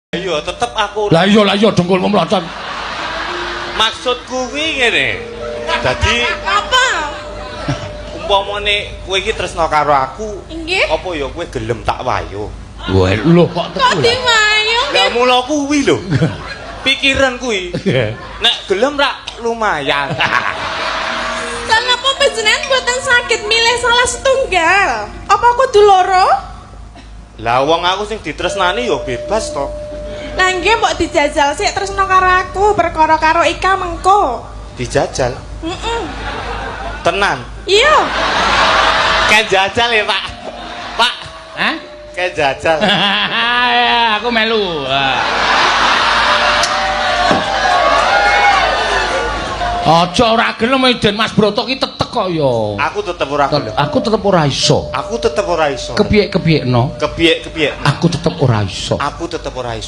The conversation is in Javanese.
Iya, tetep aku. Lah iya dengkulmu mlocot. Maksud kuwi ngene. Dadi Apa? Umpamane kowe iki tresna karo aku, Nggih. apa ya kowe gelem tak wayo? Wah, lho kok Kok teku. diwayo? Lah mula kuwi lho. Pikiran kuwi. Nek gelem rak lumayan. Lah napa panjenengan mboten saged milih salah setunggal? Apa kudu loro? Lah wong aku sing ditresnani ya bebas to. Lah nggih mbok dijajal sik tresna karo aku, perkara karo Ika mengko. Dijajal. Heeh. Tenan. Iya. Kayak jajal ya, Pak. Pak, Hah? Kayak jajal. Ya, aku melu. Aja ora gelem den Mas Broto ki tetek kok ya. Aku tetep ora gelem. Aku tetep ora iso. Aku tetep ora iso. Kepiye-kepiyekno? Kepiye-kepiye. Aku tetep ora iso. Aku tetep ora iso.